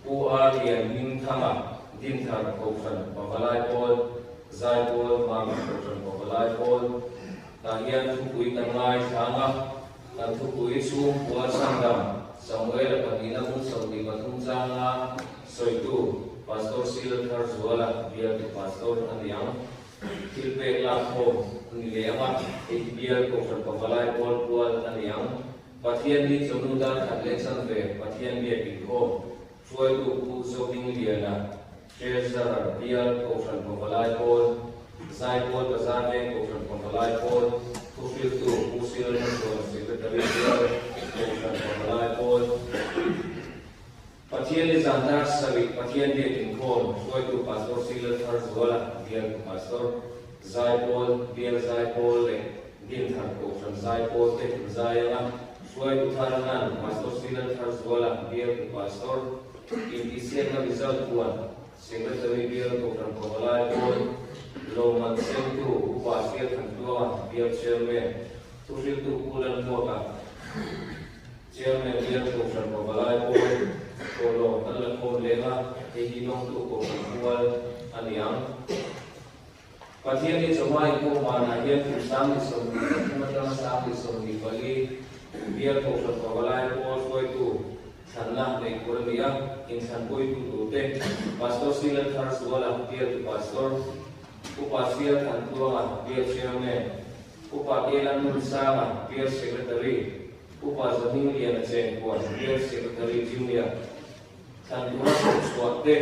Pu R Lianhmingthanga, Dinthar Kohhran Pavalai Pawl, Zaipawl Mamit Kohhran Pavalai Pawl, tah hian thupui kan ngaithlang a, kan thupui chhungkua chhandam Samuela pahnihna bung 23 changa sawitu Pastor Sila Tharzuala bialtu Pastor a ni ang. Thil pek lak khawm a ni leh ang a, hei hi bial Kohhran Pavalai Pawl kual a ni ang. Pathian hi chawhnu dar khat leh chanve Pathian biak inkhawm hruaitu Pu Zohmingliana, Treasurer, Bial Kohhran Pavalai Pawl, Zaipawl Bazar Veng Kohhran Pavalai Pawl, Thuhriltu Pu Silhmachhuan, Secretary Bial Kohhran Pavalai Pawl, Pathian ni zan dar sarih Pathian biak inkhawm hruaitu Pastor Silaltharzuala, Bialtu Pastor, Zaipawl, Bial Zaipawl leh Dinthar Kohhran Zaipawl te an zai ang a, hruaitu thar nan Pastor Silaltharzuala, Bialtu Pastor, intihsiakna result puan, Secretary Bial Kohhran Pavalai Pawl, Lawmman Semtu Upa Sialthantluanga, Bial Chairman, Thuhriltu Pu Lalhmuaka, Chairman bial Kohhran Pavalai pawl thawhlawm kan la khawm leng a, hei hi dawngtu Kohhran pual a ni ang. Pathian hi chawhma inkhawm vanah hian kum 23 atanga 24 bial Kohhran Pavalai pawl hruaitu thlanna neih tur a ni a, inthlanpuitu turte Pastor Silan Tharzuala bialtu Pastor, Upa Sial Thantluanga bial Chairman, Upa Kelan Nunsanga bial Secretary, Upa Zahmingliana Chengkuan, Bial Secretary Junior, thlan tura sawm chhuah te,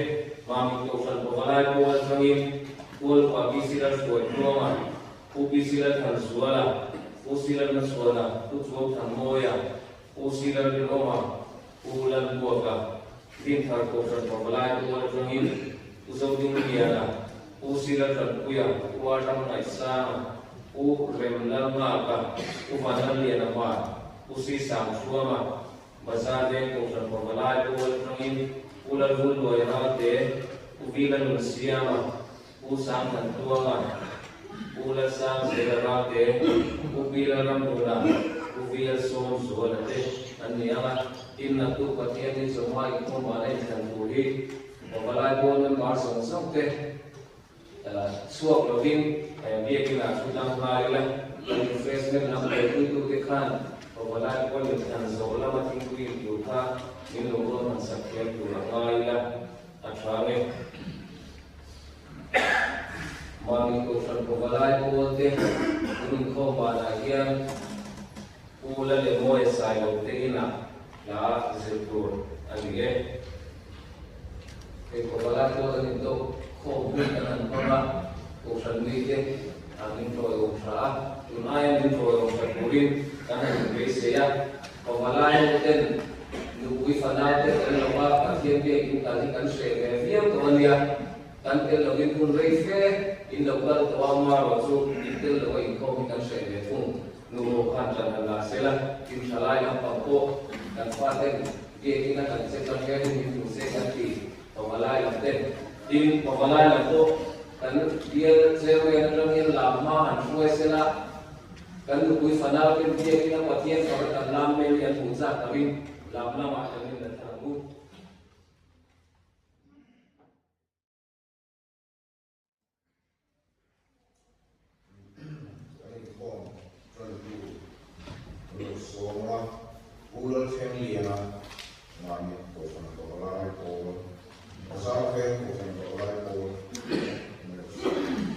Mamit Kohhran Pavalai Pawl atangin Pualpa BC Lalhruai Tluanga, Pu BC Lalthanzuala, Pu C Lalhmachhuana, Pu Chuau Thanmawia, Pu C Lalrinawma, Pu Lalbuaka, Dinthar Kohhran Pavalai Pawl atangin Pu Zodingliana, Pu C Laltanpuia, Pu R Ramngaihsanga, Pu Remlalnghaka, Pu Vanlalliana Hmar, Pu Si Sangchhuama, Bazar Veng Kohhran Pavalai Pawl atangin Pu Lalvulluai Ralte, Pu Vila Nunsiama, Pu Sangthantluanga, Pu Lalsangzela Ralte, Pu Pi Lalramhluna, Pu VL Sawmzuala te an ni ang a, tin naktuk Pathian hi chawhma inkhawm vana inthlan tur hi Pavalai Pawl member zawng zawng te Chhuak lovin biakinah thu tlang nghal ila, kan refreshment lam buaipuitute khan Pavalai pawl inthlan zawh lama thingpui in tur kha min lo rawn han sak thiam tur a ngai ila a tha nge. Mahni Kohhran Pavalai pawlte kan inkhawm vanah hian Pu Lalemawi Sailo te inah hla zir tur a ni e. Hei Pavalai pawl an intawk khawm hun kan han hmang a, Kohhran mite an intawiawm tha a, tun aia min tawiawm tha turin kan han inbeisei a. Pavalai ho ten nupui fanau te tel lova Pathian biak in kal hi kan hreh ve viau tawh a nia. Kan tel lovin hun rei fe in lo kal tawh a, marawh chu in tel lova inkhawm hi kan hreh ve thung. Nu ho khan ṭan han la sela, in ṭha lai lampang pawh kan faten biakin a kan che tlang hian in hmu se kan ti Pavalai lam te. Tin, Pavalai lam pawh kan bial chairman aṭang hian lam hma han hruai sela, kan nupui fanau ten biakin a Pathian faka kan lam hmel hi an hmuh chak lovin lam lamah kan in la thar ang u. Kan inkhawm tantu an lo sawm a, Pu Lalthlengliana mahni Kohhran Pavalai Pawl, Bazar Veng Kohhran Pavalai Pawl an lo sawm a.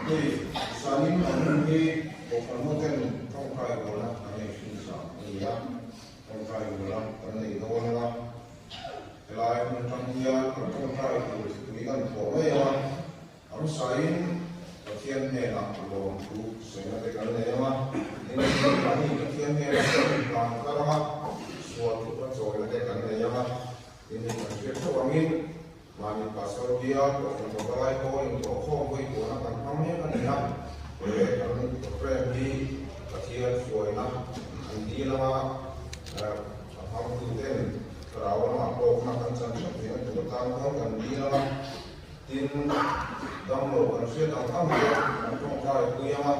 Hei, zanin ang hun hi Kohhran hoten tawngtai rualna kan nei thin zan a ni a, tawngtai rualna kan nei dawn ang a, helai hun atang hian kan tawngtai tur thupui kan thawh mai ang a, Hamsain Pathian hnenah lawmthu sawina te kan nei ang a, engtin mahni Pathian hnenah kan inhlan kar ang a, sual thupa chawina te kan nei ang a, tin kan hriat theuh angin Mahni Pastor bial Kohhran Pavalai pawl inthawhkhawm vawi kuahna kan hmang mek a ni a, he kan programme hi Pathian hruaina an dil anga a hmangtuten thlarau lamah hlawkna kan chan theuh theihna tur atan khawn kan dil anga, tin damlo kan hriat ang ang te kan tawngtai pui anga,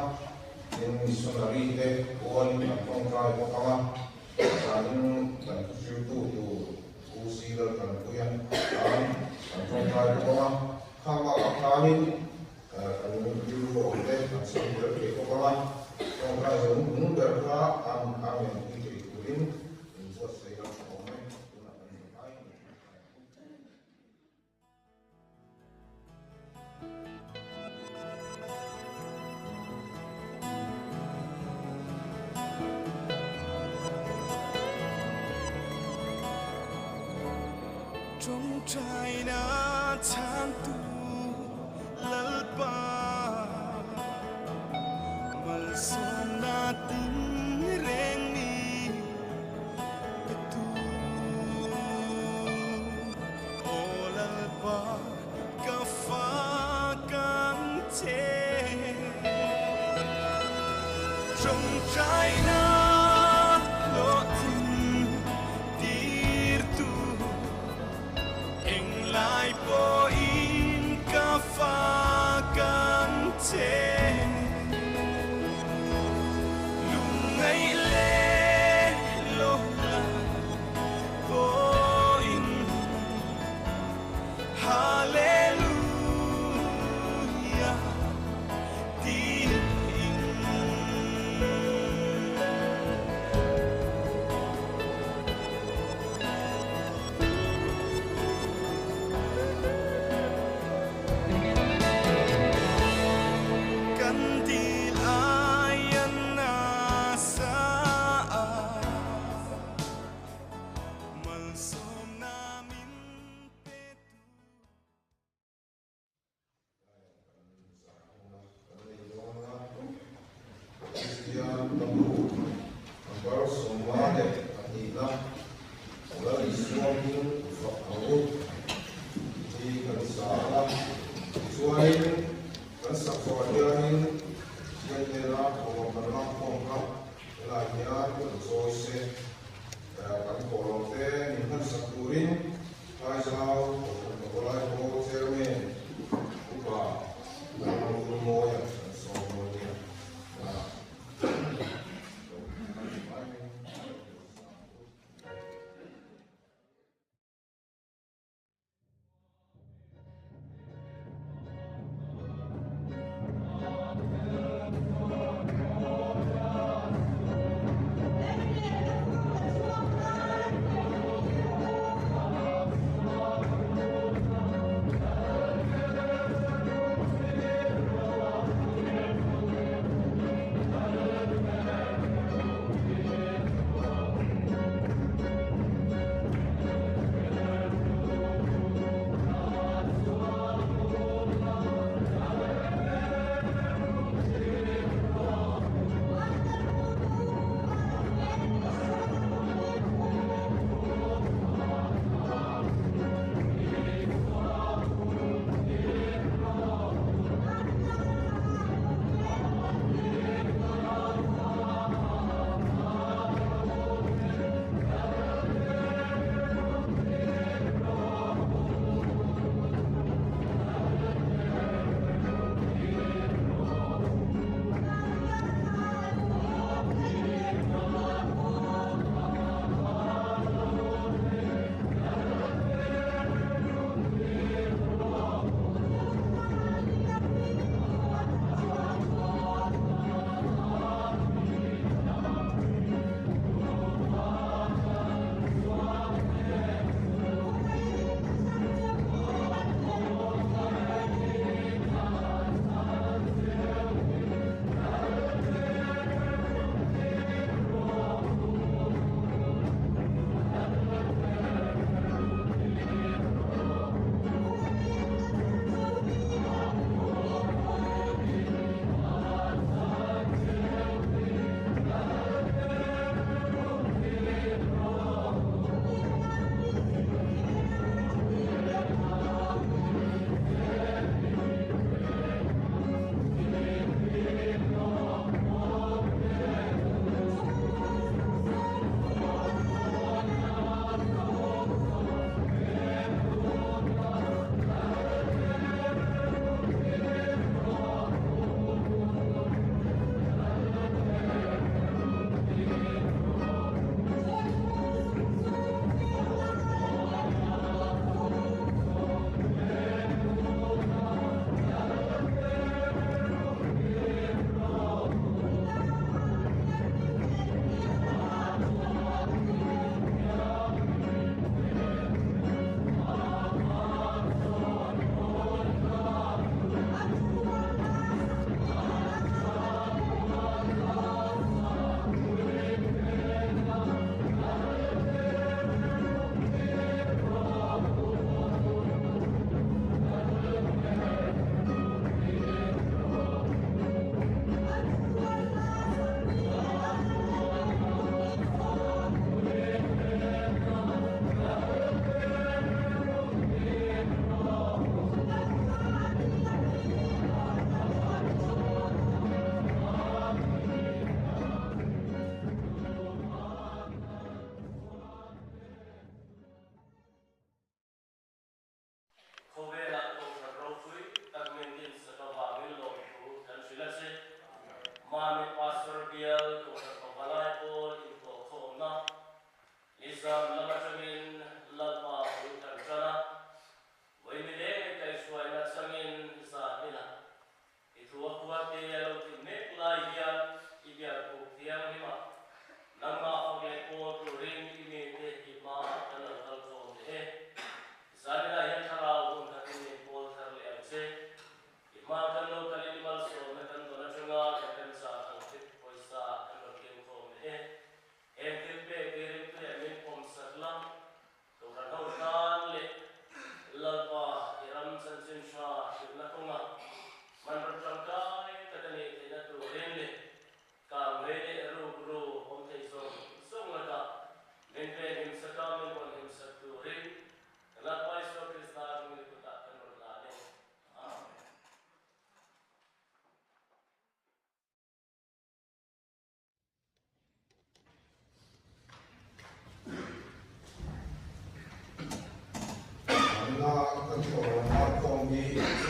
tin missionary te pualin kan tawngtai bawk anga, zanin kan thuhriltu tur U Sir Tanpuia tan kan tawngtai bawk ang a, khang bakah khanin kan rilru awm te kan sam tel thei bawk ang a, tawngtai zo nung ber kha Amen pui thei turin inbuatsaih a tha awm e, tunah kan inhai a ni. Tawngtaina chhangtu Lalpa malsawmna tin reng ni pe tu. Aw Lalpa ka fa kang che. Tawngtaina hlawhtling tirtu englai pawhin ka fa kang che. Lungngaih leh lohla Pawhin Hallelujah tiin. Kan dil aia nasa a. Malsawmna min pe tu. Kristian ka bu number 52 Lal Isua hming fak ang u hi kan sa a, tichuanin kan sak zawhah hianin Pathian hnena thawm kan lak khawm kha Helai hian kan chawi se, kan thawhlawm te min hmansak turin Thaizau Kohhran Pavalai Pawl Chairman Upa Lalromawia kan sawm dawn nia.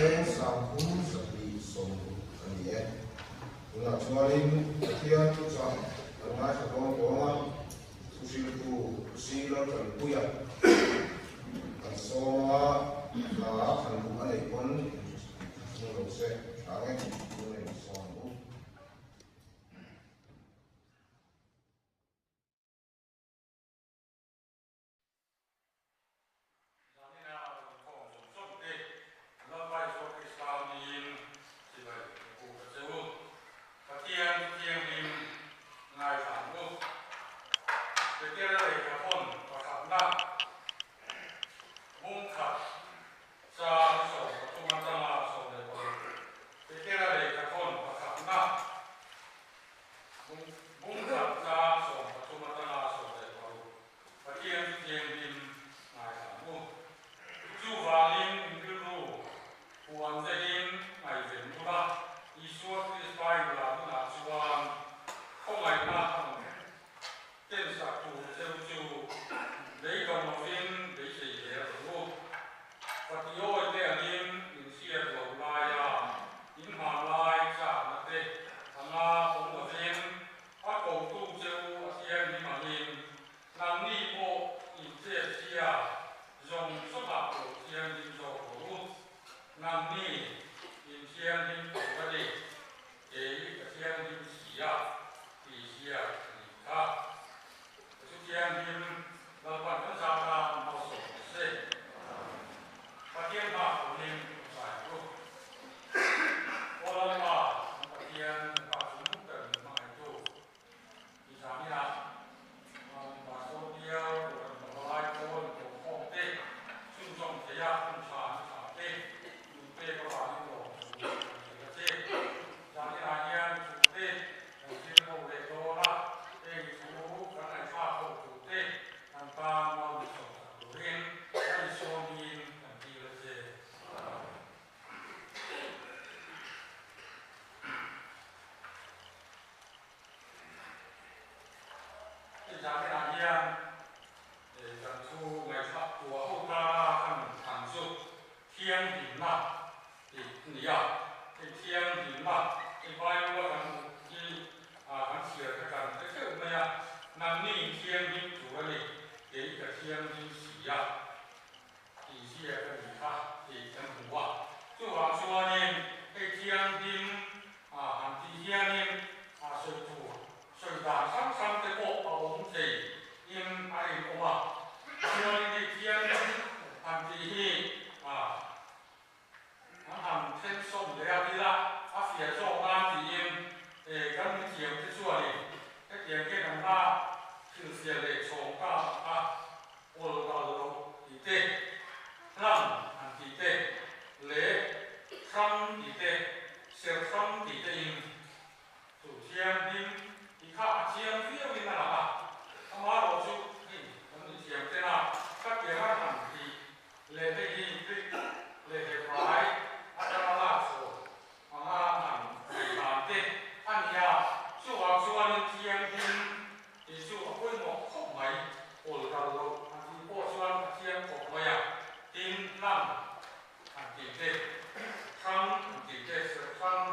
Cheng 3260 a ni e. Tunah chuanin Pathian thuchah kan ngaithla dawn tawng a, thuhriltu si Laltanpuia kan sawm a, hla thlan duh a neih pawn inhre lo se tha nge tuna insawm u. Zanina rawn khawm zawng zawng te Lalpa Isua Krista niin chibai ka bu ka che u. Pathian Thianghlim ngaithla ang u. Petera lehkha hawn pakhatna bung khat chang 13 atanga 16 Petera lehkha hawn pakhatna bung khat chang 13 atanga 16 Pathian chu thianghlim ngaithla ang u. Chuvangin in rilru puan zehin ngaihven ula, Isua Krista inla hunah chuan khawngaihna a rawn kensak tur cheu chu beidawng lovin beisei zel rawh u. Fatiawi te angin in hriat loh laia in hmanlai chakna te anga awm lovin A kotu che u a thianghlim angin nangni pawh in chet sia zawng zawngah lo thianghlim zawk rawh u. Nangni in thianghlim tur a ni, kei ka thianghlim si a, ti ziak a nih kha. Ka chu thianghlim Lalpan kan zat a malsawm ta se. Pathian hma turin ka zai ru. Aw Lalpa, kan Pathian, kan Pa chu nung ber min hmangaihtu. I zaninah Pastor Bial, Kohhran Pavalai Pawl, Inkhawm te, chhunzawm theia hun tha an tha te, min pek avangin lawm chu kan thei a che. Zaninah hian thu te kan zir ho leh dawn a, heng thu kan ngaihthlak ho tur te kan tan malsawm sak turin kan insawmin kan dil a che. Hei zaninah hian kan thu ngaihthlak tuah ho tana kan thlan chu thianghlimna tih a ni a. Hei thianghlimna hei Bible-a kan hmuh hi kan chhiar kha kan hre theuh mai a, nangni thianghlim tur a ni, kei ka thianghlim si a tih ziak a nih kha tih kan hmu a. Chuvang chuanin hei thianghlim han tih hianin sawi tur sawi dan hrang hrang te pawh a awm thei in a rinawm a. Chuanin hei thianghlim han tih hi An han then sawm leh a ila a fiah zawk nan tiin kan mithiam te chuanin hetiang hian an la hrilhfiah leh chhawng ta a, awl kal loh tih te, hlang han tih te leh hrang tih te, serh hrang tih te in Chu thianghlim tih kha a chiang viauin a lang a, amaherawh chu hei kan mithiam tena khatiang a han tih leh hei hi Greek leh Hebrai atanga lak chhuah anga han ngaih dan te a ni a, chuvang chuanin thianghlim tih chu a pawimawh khawp mai, awl kal loh han tih pawh chuan a chiang khawp mai a, tin hlang han tih te, hrang han tih te, serh hrang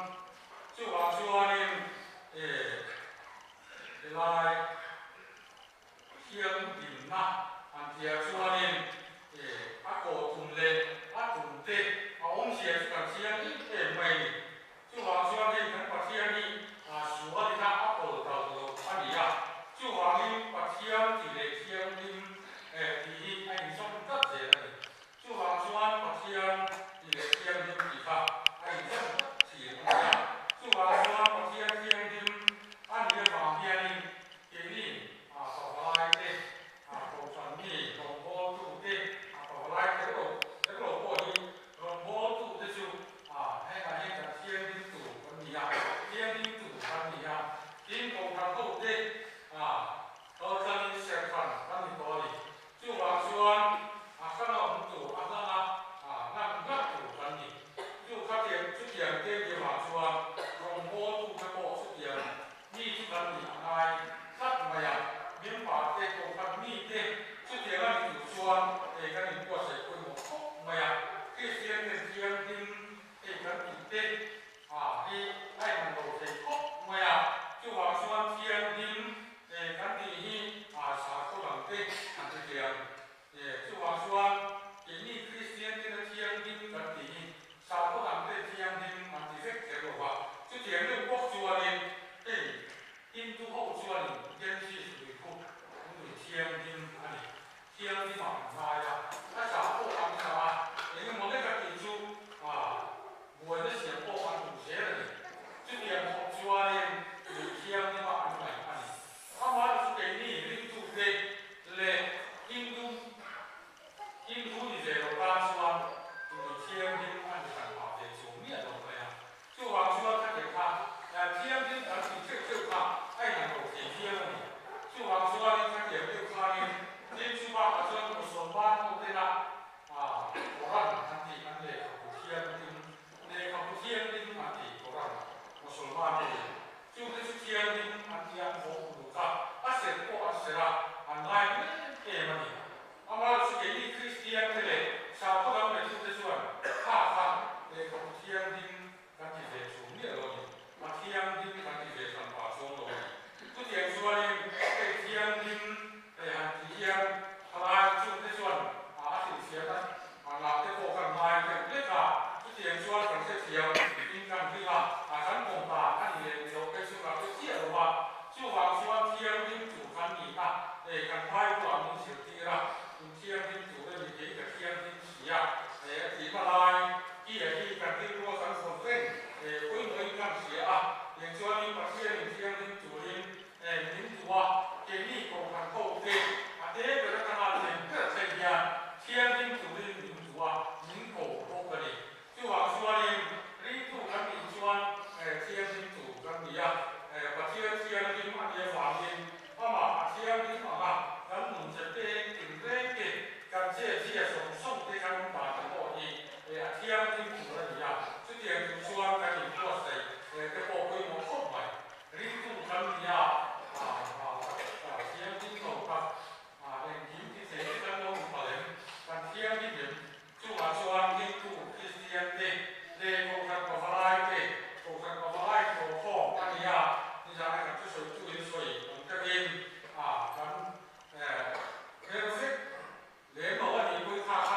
chuvang chuanin helai Thianghlimna an tia chuanin a kawh tum leh a tum te a awmzia chu kan chiang em em mai a ni. Chuvang chuan hei kan Pathian hi sualin a kawl kal lo a ni a, chuvangin Pathian tih leh Thianghlim tih hi a inzawm tlat zel a ni. Chuvang chuan Pathian tih leh Thianghlim tih kha a inzawm tlat thin a ni a. Chuvang chuan Pathian Thianghlim a nih avang hianin Keini a pavalai te, a kohhran mi rawngbawltu te, a pavalai kher lo kher lo pawh hi rawngbawltu te chu a hengah hian kan thianghlim tur kan ni a, thianghlim tur kan ni a, tin kohhran ho te a kaltlanin serhran kan ni tawh a ni. Chuvang chuan a hrana awm tur a hlanga a ngak ngak tur kan ni. ngai a, a zah pawh an zah a, engemaw leka tih chu buaina siam pawh an duh zel a ni. Chutiang khawp chuanin mi thianghlimah an ngaih a ni. Amaherawhchu chu keini ringtute leh Hindu Hindu ni ve lo tan chuan mi thianghlim a ni hran pah ve chu miah lo mai a. Chuvang chuan ka ti kha, thianghlim kan tih theuh theuh kha a inang lo thei viau a ni. Chuvang chuanin ka tiang deuh khanin tin chu bakah chuan Musalman ho tena Koran an tih an lehkhabu thianghlim, lehkhabu thianghlim an tih Koran Musalman te hi chute chu thianghlim an tih an vawk uluk a, a serh pawh an serh a, an ngai em em a ni. Amaherawhchu keini Kristian te leh sakhaw dang betute chuan kha kha lehkhabu thianghlim kan ti ve chu miah lo a ni. A thianghlim kan ti ve hran pah chuang lo a ni. Chutiang chuanin hei thianghlim hei han ti hian thalai chungte chuan a hrilhfiahna ngah te pawh kan ngai deuh hlek a. Chutiang chuan kan hrethiam in kan hring a, a kan pawm dan a ni leh ni loh phei chu kan hre chiah lo a. Chuvang chuan thianghlim tur kan ni a, hei kan Bible-ah min zirtir a, in thianghlim tur a ni, kei ka thianghlim si a, hei a tih hma lai ki a hi kan rilrua kan vawn reng, hei pawimawhin kan hria a, tiang chuanin Pathianin thianghlim turin hei min duh a, keini kohhran ho te a te ber atanga lem ber thleng hian thianghlim turin min duh a, min ko bawk a ni. Chuvang chuanin ringtu kan nih chuan thianghlim tur kan ni a, Pathian thianghlim a nih avangin amah a thianghlim ang a, kan nun che peng tin reng te, kan che zia sawng sawng te kan awm dan te pawh hi a thianghlim tur a ni a, chutiang tur chuan kan inbuatsaih te pawh pawimawh khawp mai. Ringtu kan ni a, thianghlim lo kha engkim ti thei te kan lo inpalh em? Kan thianghlim em? Chungah chuan ringtu Kristian te leh Kohhran Pavalai te, Kohhran Pavalai thawhkhawm a ni a, nizana kan thusawi chu in sawi ang takin kan her vek lem lo a nih pawhin kha.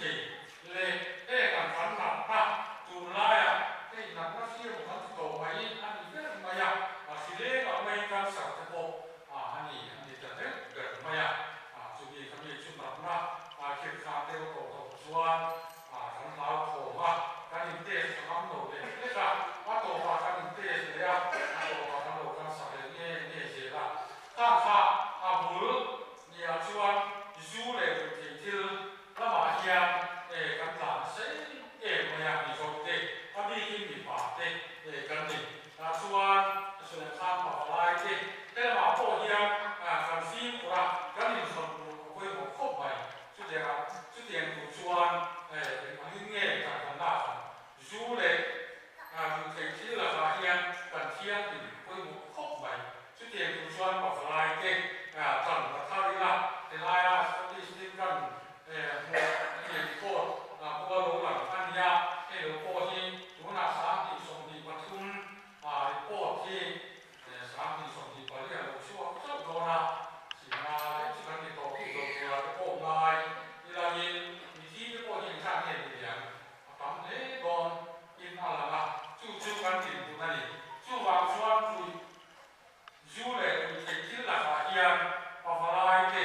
thei leh heng an kan natna tunlaia hei natna hri emaw kan ti tawh mai a ni ber mai a, a hri leng ah maiin cancer te pawh a ni a ni ta deuh ber mai a, chumi khami chu natna khirh khan deuh tawh tawh chuan kan hlauthawm a, kan in test a ngam lo leh hlek a, a tawpah kan in test leh a, a tawpah kan lo cancer leh nge nge zel a, khang kha a bul niah chuan zu leh ruihtheih thil lamah hian kan tlan nasa em em mai a, Mizo te, a bikin mipa te kan ni. Tah chuan sawi khan pavalai te he lamah pawh hian kan fimkhur a, kan inhrawn tur a pawimawh khawp mai. Chutianga chutiang tur chuan eng angin nge kan kan lak ang? Zu leh ruihtheih thil lakah hian kan thianghlim pawimawh khawp mai. Chutiang tur chuan pavalai te tan la thar ila, helaia statistic kan hmuh nge record pawh a lo lang a nia, hei lo pawh hi tunah 2023 report hi 2024 a lo chhuak chauh dawn a, sina leh chu kan ni tawh bik lo tura te pawh ngai ilangin mithi te pawh hi engzat nge ni liang a tam hle dawn in a lang a, chu chu kan dinhmun a ni. Chuvang chuan ruih zu leh ruihtheih thil lakah hian pavalai te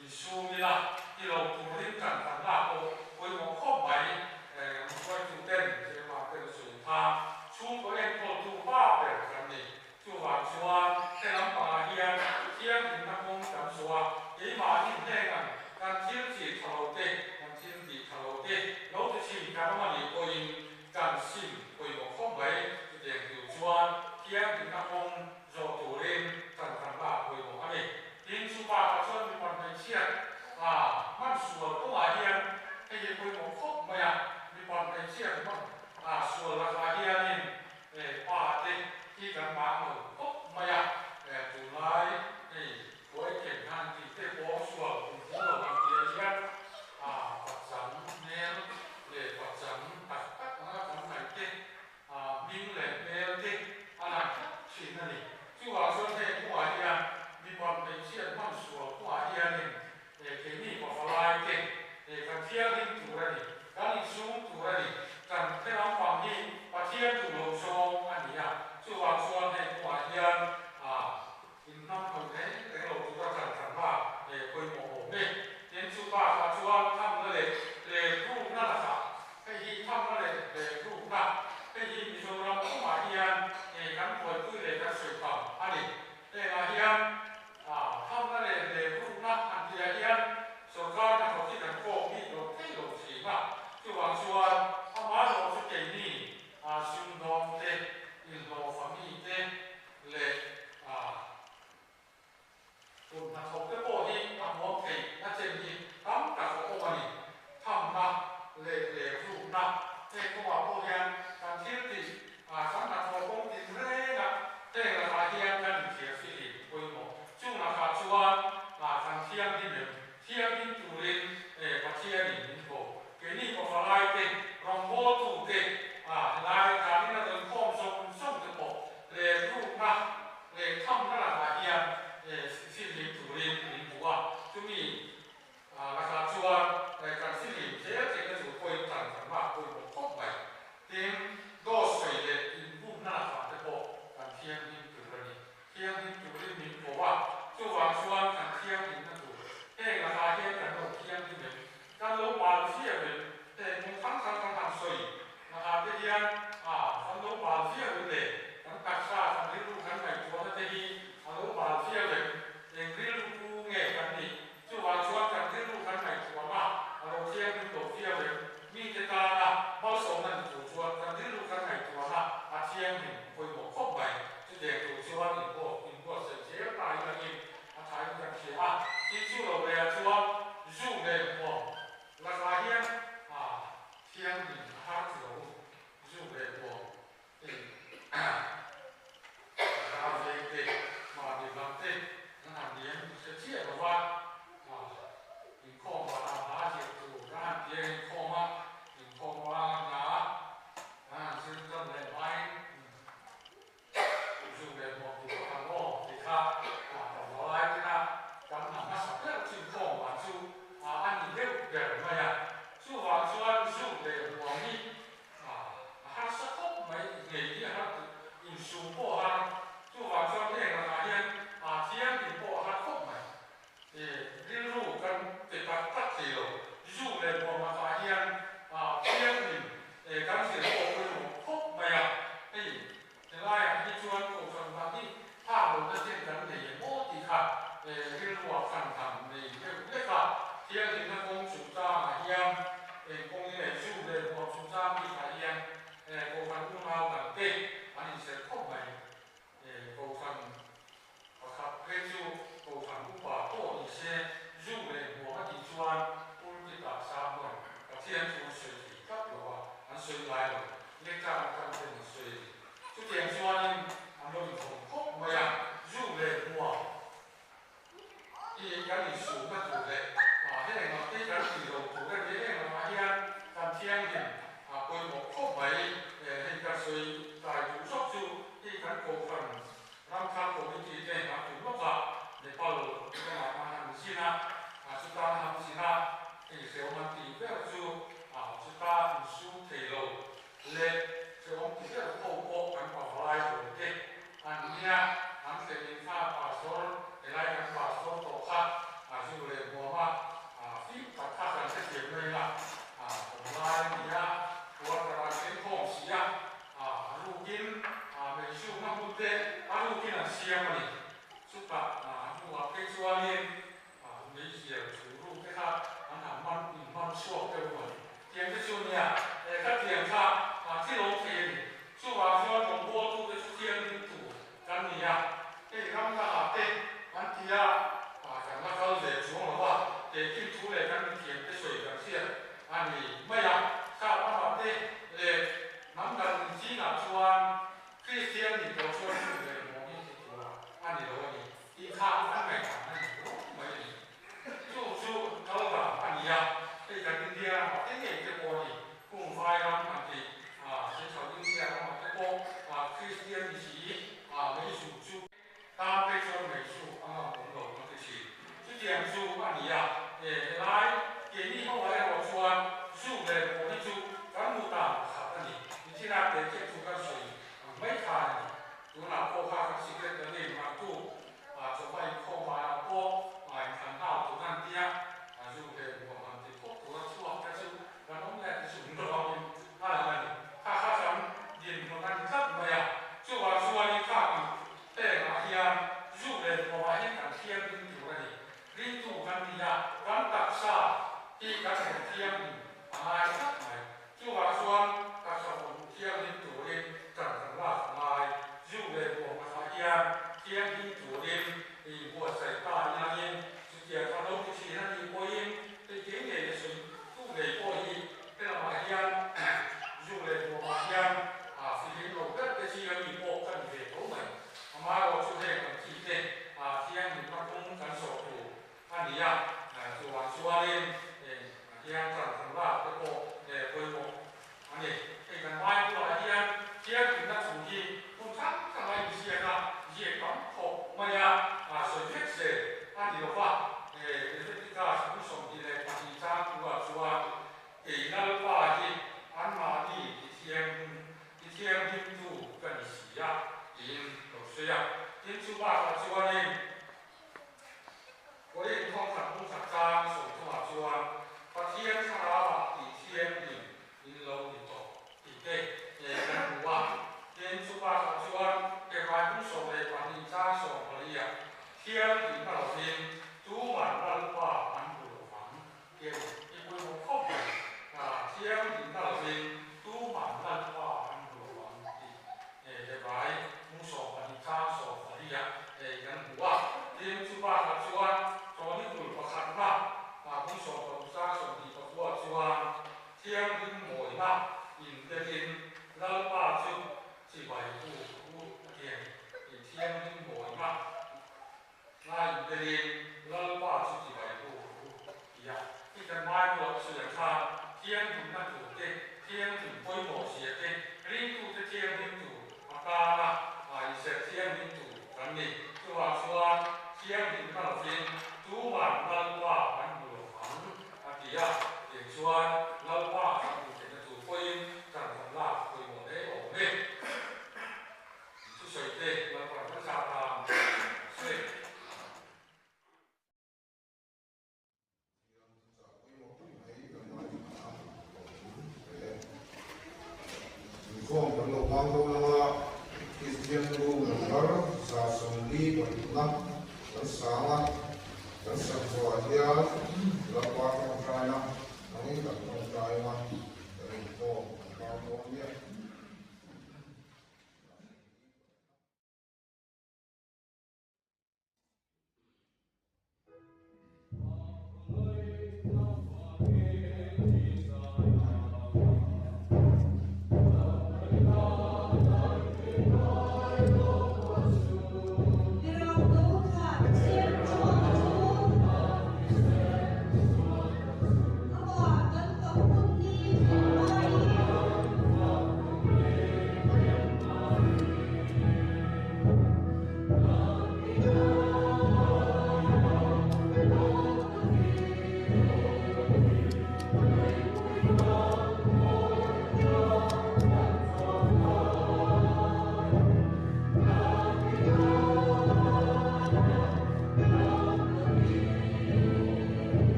insum ila ti lo turin kan kan lak pawh pawimawh khawp mai. Hruaitu ten Chairman ten a sawi kha chhungkaw enkawltu pa ber kan ni. Chuvang chuan he lampangah hian thianghlimna kawng kan zawh a, keimahni hnengan kan thil thih tha lo te, kan thil tih tha lo te lo ti thin kan awm a nih pawhin kan sim pawimawh khawp mai. Chutiang tur chuan thianghlimna kawng zawh turin kan kan lak pawimawh a ni. Tin, chu bakah chuan mipa hmeichhia hman sual kawngah hian hei hi pawimawh khawp mai a, mipa hmeichhia hman sual lakah hianin Pa te hi kan bang lo khawp mai a, tunlai hei khuai khen khan tih te pawh sual kum tling lo kan tia hian pachang hmel leh pachang tak tak anga kan ngaih te hming leh hmel te a lang tlat thin a ni. Chuvang chuan heng kawngah hian mipa hmeichhiat hman sual kawngah hianin Keini pavalai te kan thianghlim tur a ni, kan insum tur a ni, kan the lampang hi Pathian duh lo zawng a ni a, chuvang chuan hei kawngah hian inhnam hnawih reng reng lo tura kan kan lak pawimawh awm e. Tin, chu bakah chuan thamna leh hleprukna lakah, hei hi thamna leh hleprukna, hei hi Mizoram pumah hian kan buaipui leh kan sawi tam a ni. Hengah hian Thamna leh hleprukna han tihah hian sorkar hnathawk hi kan kawk bik lo thei lo thin a, chuvang chuan amaherawh chu keini sumdawng te, inhlawhfa mi te leh kut hnathawk te pawh hi a hmuam theih na chen hi tam tak a awm a ni. Thamna leh hleprukna heng kawngah pawh hian kan thil tih Kan hnathawh kawng tin reng a, heng lakah hian kan inthiar fihlim pawimawh. Chung lakah chuan kan thianghlim em? Thianghlim turin Pathianin min ko. Keini pavalai te, rawngbawltu te, helai danin a rawn khawm zawng zawng te pawh leh rukna leh thamna lakah hian fihlim turin min hmu a. Chumi Lakah chuan kan fihlim zel theihna tur pawhin tan kan lak pawimawh khawp mai. Tin, dawt sawi leh inbumna lakah te pawh kan thianghlim tur a ni. Thianghlim turin min ko a, chuvang chuan kan thianghlimna tur heng lakah hian kan lo thianghlim em? Kan lo bal viau em? Heng hmun hrang hrang kan han sawi lakah te hian kan lo bal viau em le? Kan taksa, kan rilru, kan ngaihtuahna te hi a lo bal viau em? Eng rilru pu nge kan nih? Chuvang chuan kan rilru kan ngaihtuahna a lo thianghlim lo viau em? Mite tana malsawmna ni tur chuan kan rilru kan ngaihtuahna a thianghlim pawimawh khawp mai. Chutiang tur chuan inbuatsaih zel ta in angin a thain kan hria a. Tin chu lo lehah chuan zu leh hmuam lakah hian a thianghlim a har ti lo. Zu leh hmuam Hei ral veng te, mahni lam te kan han liam hre chiah lo va, inkhawm vanah hla ziah tur kan han tia inkhawm a, inkhawm vang hna kan han zir tan leh hmain zu leh hmuam tur ka han aw tih kha ka valai tena kan hna hmasa ber chu inkhawm van chu a ni ber. Eng kawngin leh zu leh hmuam chungchang bikah hian Kohhran unau dangte an inserh khawp mai. Kohhran pakhat phei chu Kohhran upa pawh ni se zu leh hmuam a tih chuan pulpit-ah sermon Pathian thu an sawi thei tlat lo a, an sawi ngai lo. Lecture atang ten an sawi a ni. Chutiang chuanin an lo inkhawm khawp mai a, zu leh hmuam I kan insumna tur leh heng ang te kan tih lo tur a ni. Heng lamah hian kan thianghlim a pawimawh khawp mai. Hei ka sawi tlai duh zawk chu i kan Kohhran Ramthar Committee te an tum lawk a, Nepal lamah khan han zin a, chuta an han zin a, hei hrehawm an tih ber chu chuta insum thei lo leh hrehawm ti ber ho pawh kan pavalai rual te An nia, an thlen in kha pastor, helai kan pastor tawh kha a zu leh hmuam a, fim tak kha kan hrethiam mai a, awm lai a nia, quarter an thleng khawm si a, a rukin meisukna hmun te a rukin an siam a ni. Chutah a hnuah phei chuanin meizial thu ruk te kha an han man in man chhuak deuh a ni. Tiang te chu nia, khatiang kha thil awm thei a ni. Chuvang chuan rawngbawltute chu thianghlim tur kan ni a, hei ram dangah te an ti a, kan la kal ve chuang lo va, tehkhin thu leh kan mithiam te sawi kan hriat a ni mai a. Sap ramah te leh hnam dang zingah chuan Kristian nih tawh chuan chu leh mawng hi ti tur a ni lo a ni tih kha an ngaihdan a ni rawng mai a ni. Chu chu kal dan a ni a, hei kan India ramah te ngei te pawh a ni. Hung vai ram an ti a, Central India ramah te pawh Kristian ni si meizu chu tan phei chuan meizu a ngam awm lo an ti thin. Chutiang chu a ni a, helai keini ho ah erawh chuan zu leh pawh hi chu kan hmu tan pakhat a ni. Nichina teh chiah chu kan sawi ang mai khan a ni. Tunah pawh kha kan secretary Martu chawhma inkhawm vanah pawh inthlan hau tur an tia, zu leh buang an ti phawt tur a chhuak te chu Kan awm leh ti chung dawngin a lang a ni. Kha kha kan dinhmun a ni tlat mai a, chuvang chuanin kha kan pengah hian zu leh hmuamah hian kan thianghlim tur a ni. Ringtu kan ni a, kan taksa hi kan rawn thianghlim a ngai tlat mai. Chuvang chuan taksa rawn thianghlim turin ṭan kan lak a ngai. Zu leh hmuam lakah hian thianghlim turin inbuatsaih ta ilangin chutiang kha lo ti ṭhin a nih pawhin Hei kei ngei a sawi tu ngei pawh hi helamah hian zu leh hmuamah hian fihlim lo ber te chi a mi pawh ka ni ve tho mai. Amaherawh chu heng ang chi te thianghlimna kawng kan zawh tur a ni a, chuvang chuanin hian ṭan kan lak te pawh pawimawh a ni. Hei kan Bible-ah hian thianghlimna thu hi hmun hrang hranga inziak a, ziak tam khawp mai a, sawi vek zel a ni lo va. Leviticus 22 chang thuah chuan kei Lalpa hi anmahni tithianghlim tithianghlimtu ka ni si a tiin lo sawi a. Tin, chu bakah chuanin Korin thawmkhat bungkhat chang sawmthumah chuan Pathian thlarauah tihthianghlim in lo ni tawh tih te kan hmu a. Tin, chu bakah chuan Hebrai bung 12 chang sawmpaliah thianghlim a lovin tuman Lalpa an hmu lo vang tih a ni. I pawimawh khawp mai. Thianghlim a lovin tuman Lalpa an hmu lo vang tih Hebrai bung 12 chang sawmpaliah kan hmu a. Tin, chu bakah chuan Chronicle pakhatna bung 16 chang 29 chuan Thianghlim mawina intelin Lalpa chu chibai u u a ti a ni. I thianghlim mawina na intelin Lalpa chu chibai u u a ti a. I kan Bible-ah sawi ang khan thianghlimna tur te, thianghlim pawimawh zia te, ringtute thianghlim tur atana inserh thianghlim tur kan ni. Chuvang chuan thianghlimna lovin tuman Lalpa an hmu lo ang a ti a. Tiang chuan Lalpa kan hmuh theihna tur pawhin kan kan lak pawimawh hle awm e. Thusawi te Lalpa kan zah tan a sawi. Inkhawm kan lo hmang dawn anga Kristian lu number 74 na kan sang a.